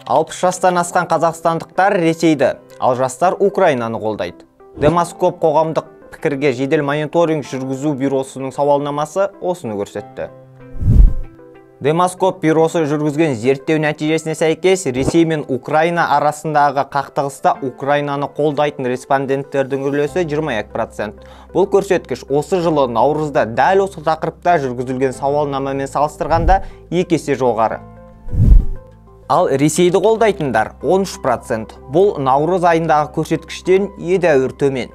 60 жастан асқан қазақстандықтар Ресейді, ал жастар Украинаны қолдайды. Демоскоп қоғамдық пікірге жедел мониторинг жүргізу бюросының сауалнамасы осыны көрсетті. Демоскоп бюросы жүргізген зерттеу нәтижесіне сәйкес, Ресей мен Украина арасындағы қақтығыста Украинаны қолдайтын респонденттердің үлесі 22%. Бұл көрсеткіш осы жылы наурызда дәл осы тақырыпта жүргізілген сауалнамамен салыстырғанда екі есе жоғары. Ал Ресейді қолдайтындар 13%. Бұл наурыз айындағы көрсеткіштен едәуір төмен.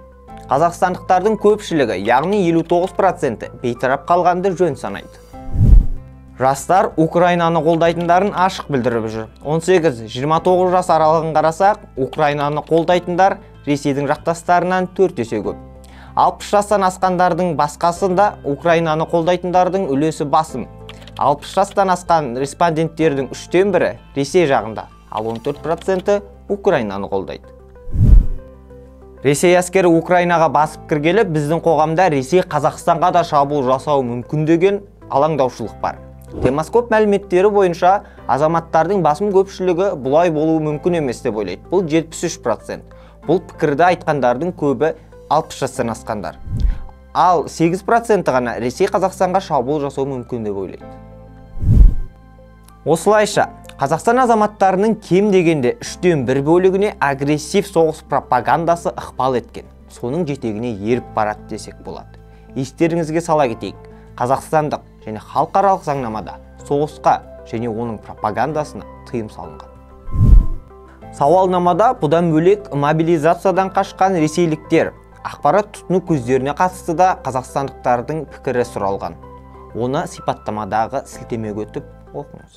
Қазақстандықтардың көпшілігі, яғни 59%, бейтарап қалғанды жөн санайды. Жастар Украинаны қолдайтындарын ашық білдіріп жүр. 18-29 жас аралығын қарасақ, Украинаны қолдайтындар Ресейдің жақтастарынан 4 есе көп. 60 жастан асқандардың басқасында Украинаны қолдайтындардың үлесі басым. 60 жастан асқан респонденттердің 1/3 Ресей жағында, ал 14% Украинаны қолдайды. Ресей әскері Украинаға басып кіргелі біздің қоғамда Ресей Қазақстанға да шабуыл жасауы мүмкін деген алаңдаушылық бар. Демоскоп мәліметтері бойынша азаматтардың басым көпшілігі бұлай болуы мүмкін емес деп ойлайды. Бұл 73%. Бұл пікірді айтқандардың көбі 60 жастан асқандар. Ал 8% ғана Ресей Қазақстанға шабуыл жасауы мүмкін деп ойлайды. Осылайша, Қазақстан азаматтарының кем дегенде 1/3 бөлігіне агрессив соғыс пропагандасы ықпал еткен. Соның жетегіне еріп барады десек болады. Естеріңізге сала кетейік, қазақстандық және халықаралық заңнамада соғысқа және оның пропагандасына тыйым салынған. Сауалнамада бұдан бөлек мобилизациядан қашқан ресейліктер, ақпарат тұтыну көздеріне қатысты да қазақстандықтардың пікірі сұралған. Оны сипаттамадағы сілтемеге өтіп оқыңыз.